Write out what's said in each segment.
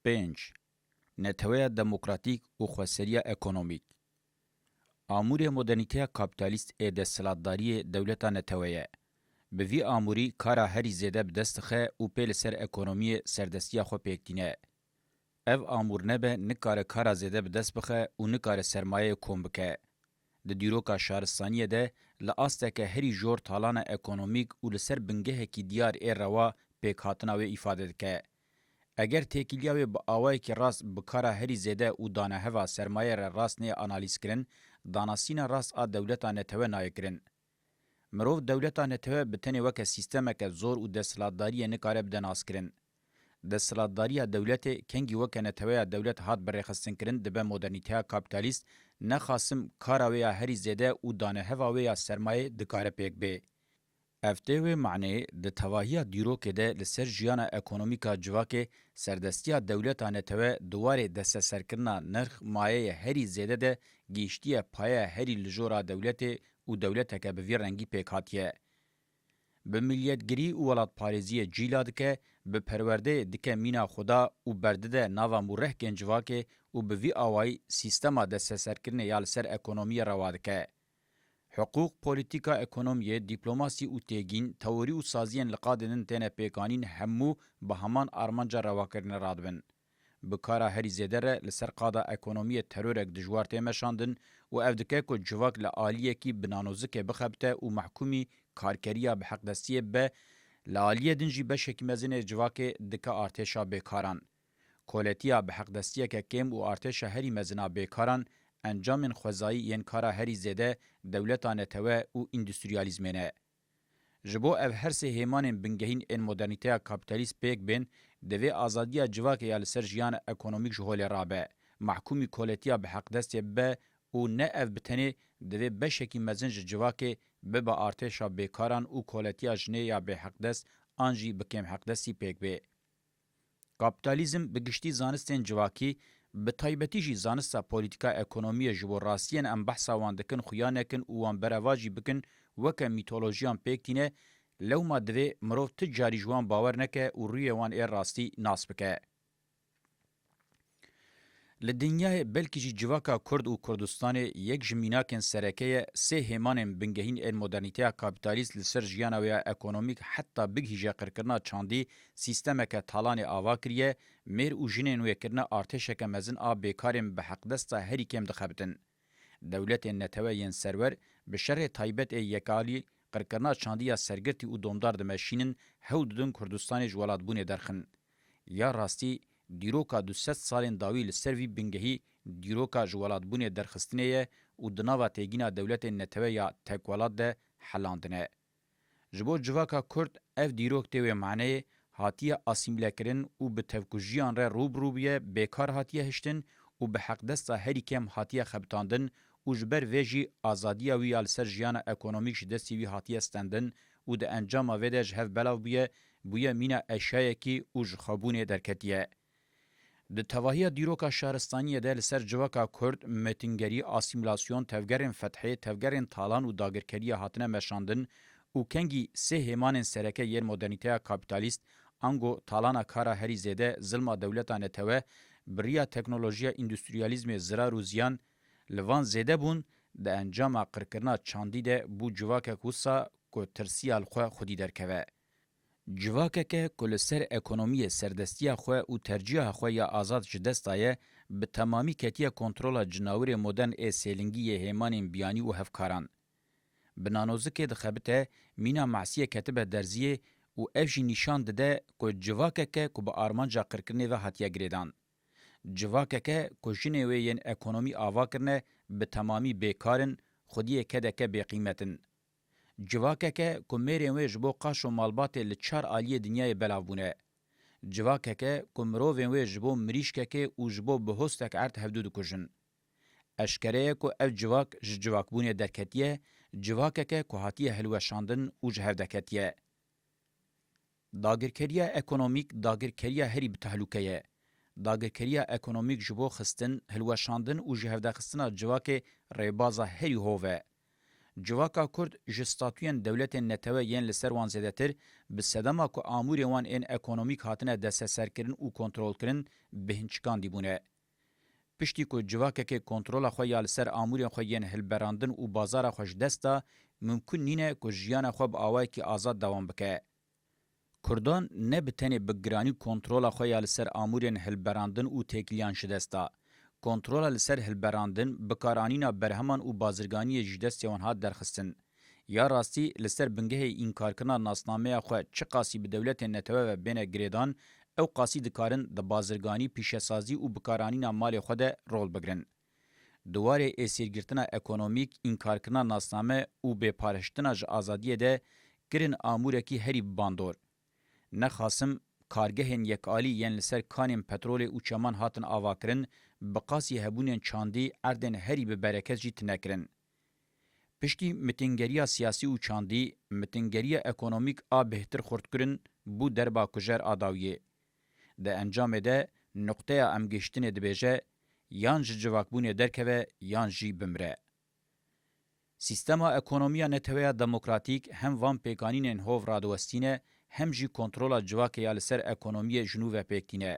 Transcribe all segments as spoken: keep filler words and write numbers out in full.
Pênc. Neteweya demokratîk û xweseriya ekonomîk. Amûrê modernîteya kapîtalîst ê desthilatdariyê dewleta netewe ye. Bi vî amûrî kara herî zêde bi dest dixe û pê li ser ekonomiyê serdestiya xwe pêk tîne. Ev amûr nebe nikare kara zêde bi dest bixe û nikare sermayeyê kom bike. Di dîroka şaristaniyê de li asteke herî jor talana ekonomîk û li ser bingehekî diyar ê rewa pêkhatina wê îfade dike. Eger têkiliya wê bi awayekî rast bi kara herî zêde û daneheva sermayê re rast neyê analîzkirin, danasîna rast a dewleta netewe nayê kirin. Mirov dewleta netewe bi tenê weke sîstemeke zor û desthilatdariyê nikare bide naskirin. Desthilatdariya dewletê kengî weke neteweya dewlet hat birêxistinkirin dibe modernîteya kapîtalîst, ne xasim kara wê ya herî zêde û daneheva wê ya sermayê dikare pêk bê. Ev tê wê maneyê di tevahiya dîrokê de li ser jiyana ekonomîk a civakê serdestiya dewleta netewe di warê desteserkirina nirx mayeyê herî zêde de gihîştiye payeya herî li jor a dewletê û dewleteke bi vî rengî pêk hatiye. Bi miliyetgirî û welatparêziyê cîla dike, bi perwerdeyê dike mîna xwe da û berdide nava mûrehkên civakê û bi vî awayî sîstema desteserkirinê ya li ser ekonomiyê rewa dike. Hiqûq, polîtîka, ekonomiyê, dîplomasî û têgîn, teorî û saziyên li qadê din têne pêkanîn hemû bi heman armanca rewakirinê radibin. Bi kara herî zêde re li ser qada ekonomiyê terorek dijwar tê meşandin û ev dike ku civak li aliyekî bi nanozikê bixebite û mehkûmî karkeriya bi heqdestiyê bibe, li aliyê din jî beşekî mezin ê civakê dike artêşa bêkaran. Koletiya bi heqdestiyeke kêm û artêşa herî mezin a bêkaran encamên xwezayî yên kara herî zêde dewleta netewe û îndustriyalîzmê ne. Ji bo ev her sê hêmanên bingehîn ên modernîteya kapîtalîst pêk bên, divê azadiya civakê ya li ser jiyana ekonomîk ji holê rabe, mehkûmî koletiya bi heqdestê bibe û ne ev bi tenê, divê beşekî mezin ji civakê bibe artêşa bêkaran û koletiya jinê ya bêheqdest an jî bi kêmheqdestî pêk bê. Kapîtalîzm bi giştî zanistên civakî, bi taybetî jî zanista polîtîka ekonomiyê ji bo rastiyên em behsa wan dikin xuya nekin û wan berevajî bikin weke mîtolojiyan pêk tîne, lewma divê mirov ti carî ji wan bawer neke û rûyê wan ê rastî nas bike. Li dinyayê belkî jî civaka Kurd û Kurdistanê yek ji mînakên sereke ye sê hêmanên bingehîn ên modernîteya kapîtalîst li ser jiyana wê ya ekonomîk heta bigihîje qirkirina çandî sîstemeke talanê ava kiriye, mêr û jinên wê kirine artêşeke mezin a bêkarên bi heqdesta herî kêm dixebitin. Dewletên netewe yên serwer bi şerê taybet ê yekalî qirkirina çandî ya sergirtî û domdar dimeşînin, hewl didin Kurdistanê ji welatbûnê derxin. Ya rastî, dîroka du sed salên dawî li ser vî bingehî dîroka ji welatbûnê derxistinê ye û di nava têgîna dewletên netewe ya tekwelat de helandine. Ji bo civaka Kurd ev dîrok tê wê maneyê hatiye asîmlekirin û bi tevkujiyan re rû bi rû bûye, bêkar hatiye hiştin û bi heqdesta herî kêm hatiye xebitandin û ji ber vê jî azadiya wî ya li ser jiyana ekonomîk ji destê wî hatiye stendin û di encama vê de ji hev belav bûye, bûye mîna eşyayekî û ji xwebûnê derketiye. Di tevahiya dîroka şaristaniyê de li ser civaka Kurd, metingerî, asîmîlasyon, tevgerên fethê, tevgerên talan û dagirkeriya hatine meşandin û kengî sê hêmanên sereke yên modernîteya kapîtalîst, ango talana kara herî zêde, zilma dewleta netewe, bi riya teknolojiya îndustriyalîzmê zirar û ziyan, li van zêde bûn, di encama qirkirina çandî de bû civakek wisa ku tirsiya li xwe xwedî derkeve. Civakeke ku li ser ekonomiyê serdestiya xwe û tercîha xwe ya azad ji dest daye, bi temamî ketiye kontrola cinawirê modern ê sêlingî yê hêmanên biyanî û hevkaran. Bi nanozikê dixebite, mîna masiyê ketibe derziyê û ev jî nîşan dide ku civakeke ku bi armanca qirkirinê ve hatiye girêdan. Civakeke ku jinê wê yên ekonomî ava kirine, bi temamî bêkar in, xwediyê kedeke bêqîmet in. Civakeke ku mêrên wê ji bo qaş û malbatê li çar aliyê dinyayê belav bûne. Civakeke ku mirovên wê ji bo mirîşkekê û ji bo bihostek erd hevdû dikujin. Eşkere ye ku ev civak ji civakbûnê derketiye, civakeke ku hatiye hilweşandin û ji hev deketiye. Dagirkeriya ekonomîk dagirkeriya herî bi tehlûke ye. Dagirkeriya ekonomîk ji bo xistin, hilweşandin û ji hevdexistina civakê rêbaza herî hov e. Civaka Kurd ji statuyên dewletên netewe yên li ser wan zêdetir, bi sedema ku amûrên wan ên ekonomîk hatine desteserkirin û kontrolkirin, bi hinçikandî bûne. Piştî ku civakekê kontrola xwe ya li ser amûrên xwe yên hilberandin û bazara xwe ji dest da, mimkun nîne ku jiyana xwe bi awayekî azad dewam bike. Kurdan ne bi tenê bi giranî kontrola xwe ya li ser amûrên hilberandin û têkiliyan ji dest da. Kontrola li ser hilberandin, bikaranîna berheman û bazirganiyê ji destê wan hat derxistin. Ya rastî, li ser bingehê înkarkirina nasnameya xwe çiqasî bi dewletên netewe ve bêne girêdan, ew qasî dikarin di bazirganî, pîşesazî û bikaranîna malê xwe de rol bigrin. Di warê êsîrgirtina ekonomîk, înkarkirina nasname û bêparhiştina ji azadiyê de kirin amûrekî herî bi bandor. Nexasim, kargehên yekalî yên li ser kanên petrolê û çeman hatin avakirin, bi qasî hebûnên çandî erdên herî bi bereket jî tune kirin. Piştî mitingeriya siyasî û çandî, mitingeriya ekonomîk a bêhtir xurtkirin bû derba kujer a dawiyê. Di encamê de nuqteya em gihiştinê dibêje, yan ji civakbûnê derkeve yan jî bimire. Sîstema ekonomiya neteweya demokratîk hem van pêkanînên hov radiwestîne, hem jî kontrola civakê ya li ser ekonomiyê ji nû ve pêk tîne.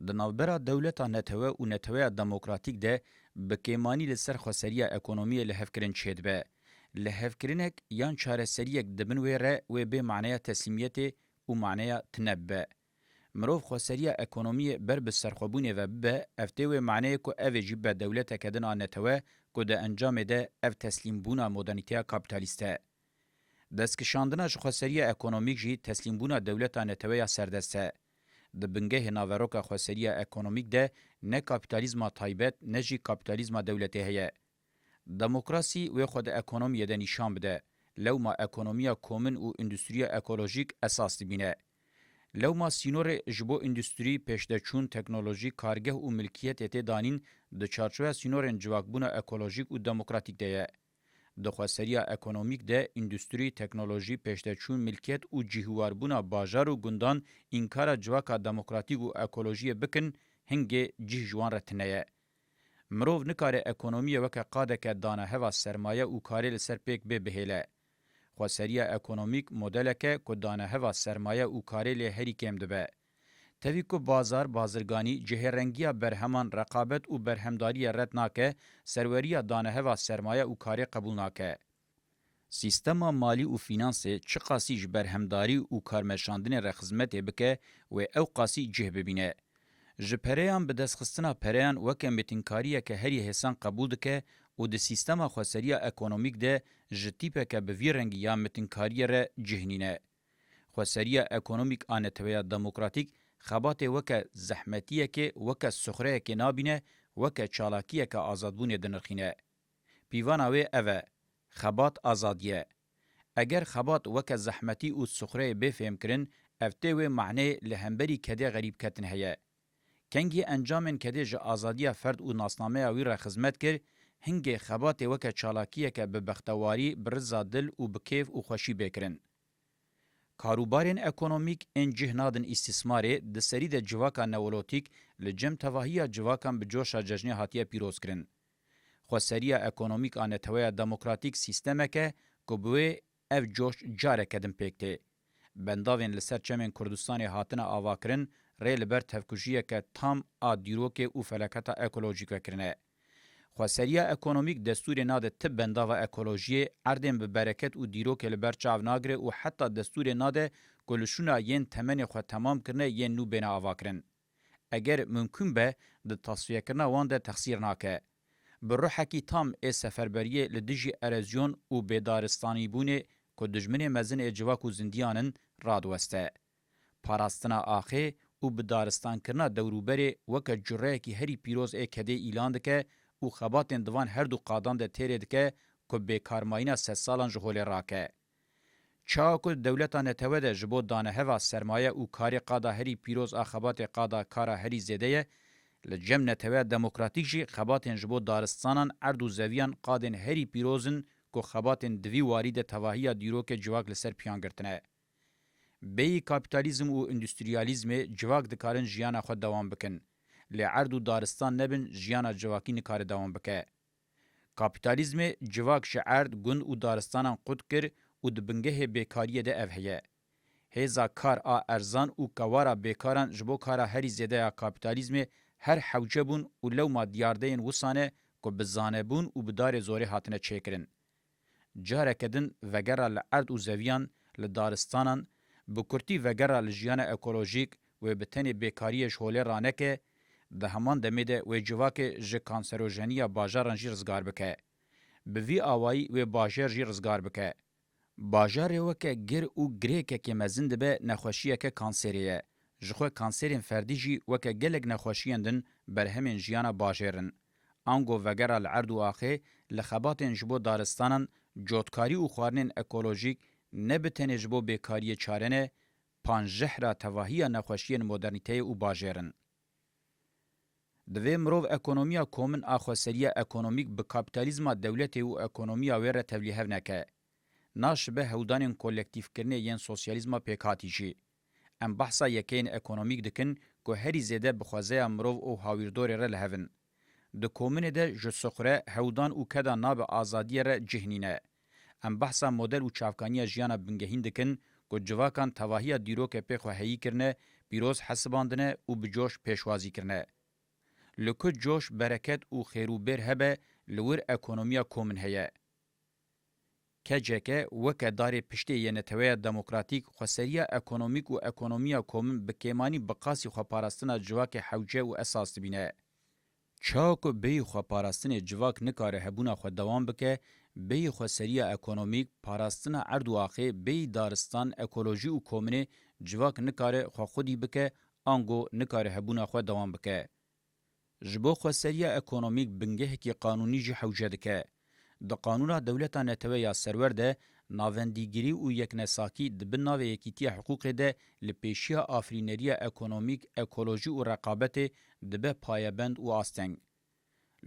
Di navbera dewleta netewe û neteweya demokratîk de bi kêmanî li ser xweseriya ekonomiyê lihevkirin çêdibe. Lihevkirinek yan çareseriyek di bin wê re wê bê maneya teslîmiyetê û maneya tine bibe. Mirov xweseriya ekonomiyê ber bi serxwebûnê ve bibe, ev tê wê maneyê ku ev ê jî be dewleteke din a netewe ku di encamê de ev teslîmbûna modernîteya kapîtalîst e. Destkişandina ji xweseriya ekonomîk jî teslîmbûna dewleta netewe ya serdest e. Di bingehê naveroka xweseriya ekonomîk de ne kapîtalîzma taybet ne jî kapîtalîzma dewletê heye. Demokrasî wê xwe di ekonomiyê de nîşan bide. Lewma ekonomiya komin û endustriya ekolojîk esas dibîne. Lewma sînorê ji bo endustrî, pêşdeçûn, teknolojî, kargeh û milkiyetê tê danîn di çarçoveya sînorên civakbûna ekolojîk û demokratîk de ye. Di xweseriya ekonomîk de endustrî, teknolojî, pêşdeçûn, milkiyet û cihwarbûna bajar û gundan înkara civaka demokratîk û ekolojiyê bikin, hingê cih ji wan re tune ye. Mirov nikare ekonomiyê weke qadeke daneheva sermaye û karê li ser pêk bê bihêle. Xweseriya ekonomîk modeleke ku daneheva sermaye û karê lê herî kêm dibe. Tevî ku bazar, bazirganî, cihêrengiya berheman, reqabet û berhemdariyê red nake, serweriya daneheva sermaye û karê qebûl nake. Sîstema malî û fînansê çiqasî ji berhemdarî û karmeşandinê re xizmetê bike, wê ew qasî cih bibîne. Ji pereyan bi destxistina pereyan weke mêtinkariyeke herî hêsan qebûl dike û di sîstema xweseriya ekonomîk de ji tîpeke bi vî rengî ya mêtinkariyê re cih nîne. Xweseriya ekonomîk a neteweya demokratîk xebatê weke zehmetiyekê, weke suxreyekê nabîne, weke çalakiyeke azadbûnê dinirxîne. Pîvana wê ev e, xebat azadî ye. Eger xebat weke zehmetî û suxreyê bê fêhmkirin, ev tê wê maneyê li hemberî kedê xerîbketin heye. Kengî encamên kedê ji azadiya ferd û nasnameya wî re xizmet kir, hingê xebatê weke çalakiyeke bi bextewarî, bi riza dil û bi kêf û xweşî bê kirin. Karûbarên ekonomîk ên cih nadin îstîsmarê, di serî de civaka neolotîk li cem tevahiya civakan bi coşa cejnê hatiye pîrozkirin. Xweseriya ekonomîk a neteweya demokratîk sîstemeke ku bi wê ev coş careke din pêk tê. Bendavên li ser çemên Kurdistanê hatine avakirin, rê li ber tevkujiyeke tam a dîrokê û felaketa ekolojîk vekirine. Xweseriya ekonomîk destûrê nade ti bendava ekolojiyê, erdên bi bereket û dîrokê li ber çav nagire û heta destûrê nade ku li şûna yên temenê xwe temam kirine yên nû bêne avakirin. Eger mimkun be, di tasfiyekirina wan de texsîr nake. Bi ruhekî tam ê seferberiyê li dijî erozyon û bêdaristanîbûnê ku dijminê mezin ê civak û zindiyan in, radiweste. Parastina axê û bi daristankirina dewrûberê weke cureyekî herî pîroz ê kedê îlan dike û xebatên di van her du qadan de têrê dike ku bêkarmayîna sedsalan ji holê rake. Çawa ku di dewleta netewe de ji bo daneheva sermaye û karê qada herî pîroz a xebatê qada kara herî zêde ye, li cem neteweya demokratîk jî xebatên ji bo daristanan, erd û zeviyan qadên herî pîroz in ku xebatên di vî warî de tevahiya dîrokê civak li ser piyan girtine. Bêyî kapîtalîzm û endustriyalîzmê civak dikarin jiyana xwe dewam bikin. Lê erd û daristan nebin, jiyana civakî nikare dewam bike. Kapîtalîzmê civak ji erd, gund û daristanan qut kir û di bingehê bêkariyê de ev heye. Hêza kar a erzan û kewara bêkaran ji bo kara herî zêde ya kapîtalîzmê her hewce bûn û lewma diyardeyên wisa ne ku bi zanebûn û bi darê zorê hatine çêkirin. Careke din vegera li erd û zeviyan, li daristanan, bi kurtî vegera li jiyana ekolojîk wê bi tenê bêkariyê ji holê raneke, di heman demê de wê civakê ji kanserojeniya bajaran jî rizgar bike. Bi vî awayî wê bajêr jî rizgar bike. Bajarê weke gir û girêkekê mezin dibe nexweşiyeke kanserê ye. Jixwe kanserên ferdî jî weke gelek nexweşiyên din berhemên jiyana bajêr in. Ango vegera li erd û axê li xebatên ji bo daristanan, cotkarî û xwarinên ekolojîk ne bi tenê ji bo bêkariyê çare ne, panjehra tevahiya nexweşiyên modernîteyê û bajêr in. Divê mirov ekonomiya komin a xweseriya ekonomîk bi kapîtalîzma dewletê û ekonomiya wê re tevlîhev neke. Naşibe hewldanên kolektîfkirinê yên sosyalîzma pêkhatî jî. Em behsa yekeyên ekonomîk dikin ku herî zêde bi xwezeya mirov û hawîrdorê re li hev in. Di kominê de ji suxre, hewldan û keda nabe azadiyê re cih nîne. Em behsa model û çavkaniya jiyana bingehîn dikin ku civakan tevahiya dîrokê pê xwe heyî kirine, pîroz hesibandine û bi coş pêşwazî kirine. Li ku coş, bereket û xêr û bêr hebe, li wir ekonomiya komin heye. K C K weke darê piştê yê neteweya demokratîk, xweseriya ekonomîk û ekonomiya komin bi kêmanî bi qasî xweparastina civakê hewce û esas dibîne. Çawa ku bêyî xweparastinê civak nikare hebûna xwe dewam bike, bêyî xweseriya ekonomîk, parastina erd û axê, bêyî daristan, ekolojî û kominê, civak nikare xwe xwedî bike, ango nikare hebûna xwe dewam bike. Ji bo xweseriya ekonomîk bingehekî qanûnî jî hewce dike. Di qanûna dewleta netewe ya serwer de navendîgirî û yeknesakî di bin navê yekîtiya hiqûqê de li pêşiya afirîneriya ekonomîk, ekolojî û reqabetê dibe payebend û asteng.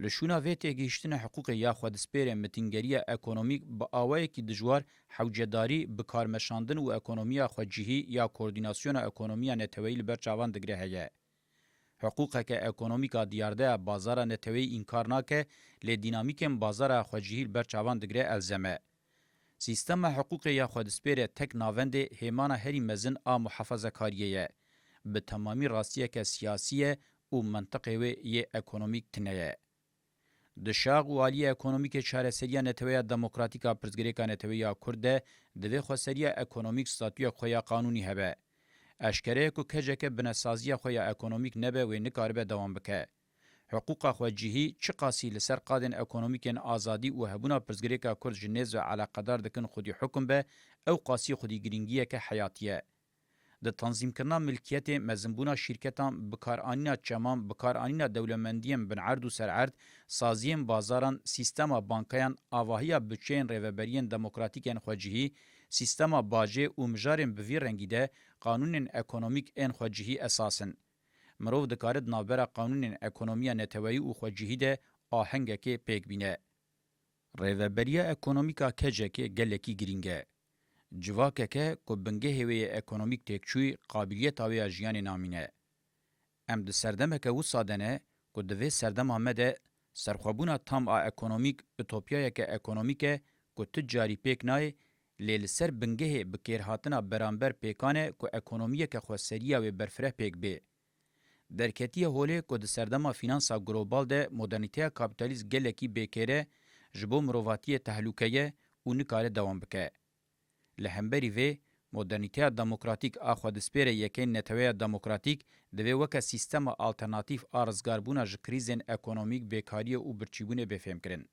Li şûna vê têgihiştine hiqûqê ya xwedispêrê mitîngeriya ekonomîk bi awayekî dijwar hewcedarî, bikarmeşandin û ekonomiya xwecihî ya koordînasyona ekonomiya neteweyî li ber çavan digire heye. Hiqûqeke ekonomîk a diyarde ya bazara neteweyî înkar nake, lê dînamîkên bazara xwecihî li ber çavan digire elzem e. Sîstema hiqûqê ya xwedispêrê tek navendê hêmana herî mezin a muhafazakariyê ye. Bi temamî rastiyeke siyasî ye û mentiqê wê yê ekonomîk tune ye. Di şax û aliyê ekonomîkê çareseriya neteweya demokratîk a pirsgirêka neteweyî ya Kurd de divê xweseriya ekonomîk statûyek xwe ya qanûnî hebe. Eşkere ye ku K C K binesaziya xwe ya ekonomîk nebe wê nikaribe dewam bike. Hiqûqa xwecihî çiqasî li ser qadên ekonomîkên azadî û hebûna pirsgirêka Kurd ji nêz ve eleqedar dikin xwedî hukum be, ew qasî xwedî girîngiyeke heyatî ye. Di tanzîmkirina milkiyetê, mezinbûna şîrketan, bikaranîna çeman, bikaranîna dewlemendiyên binerd û sererd, saziyên bazaran, sîstema bankayan, avahiya budçeyên rêveberiyên demokratîk ên xwecihî, sîstema bacê û mijarên bi vî rengî de qanûnên ekonomîk ên xwecihî esas in. Mirov dikare di navbera qanûnên ekonomiya neteweyî û xwecihî de ahengekê pêk bîne. Rêveberiya ekonomîk a K C K gelekî girîng e. Civakek e ku bingehê wê yê ekonomîk têkçûyî, qabiliyeta wê ya jiyanê namîne. Em di serdemeke wisa de ne ku di vê serdema me de serxwebûna tam a ekonomîk utopyayeke ekonomîk e ku tu carî pêk nayê, lê li ser bingehê bikêrhatina beramber pêkan e ku ekonomiyeke xweseriya wê berfireh pêk bê. Derketiye holê ku di serdema fînansa global de modernîteya kapîtalîst gelekî bêkêr e, ji bo mirovatiyê tehlûke ye û nikare dewam bike. Li hemberî vê, modernîteya demokratîk a xwedispêrê yekeyên neteweya demokratîk divê weke sîstema alternatîf a rizgarbûna ji krîzên ekonomîk, bêkariyê û birçîbûnê bê fêmkirin.